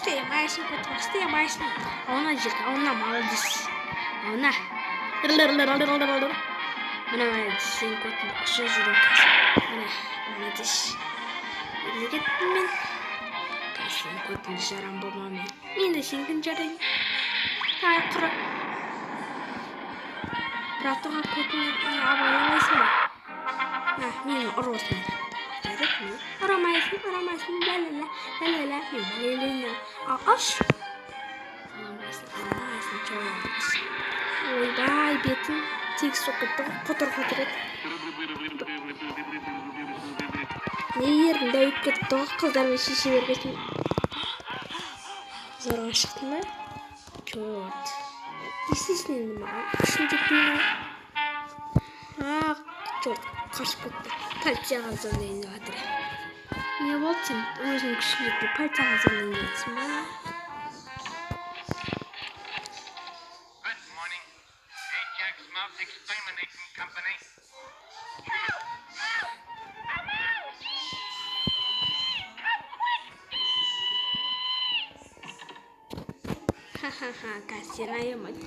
Істемайсың, көтім, істемайсың. Ауна жерге, ауна, молодец. Ауна. Міне, молодец, сен көтіңді ұшып жүрген қазір. Міне, молодец. Елге кеттім мен. Қазір сенің көтіңді жарам болма мен. Мен де сенікін жарайын. Ай, құры. Братуға көтіңе абайламайсың ба? На, мені ұр осылай. Жарайды, мені ұрамайсың, ұрамайсың, ля-ля-ля, ля-ля-ля, мен балерина. Ал, алшы. Аламайсың, аламайсың, черт. Ойбай, бетім тегіс болып кетті ғой, қотыр-қотыр еді. Не ердің дәуіп кетіпті ғой, қыздармен шеше бергесін. Зорға шықтым ба? Черт. Не істейсің енді маған? Күшің жетпей ма? А, черт, қашып кетті. Полицияға звондайын деп жатыр. Не болды, сен өзіңнің күшің жетпей полицияға звондайын деп жатырсың ба? Good morning. Ajax Mouse Exterminating Company. Ха-ха-ха, қазір сені аямайды.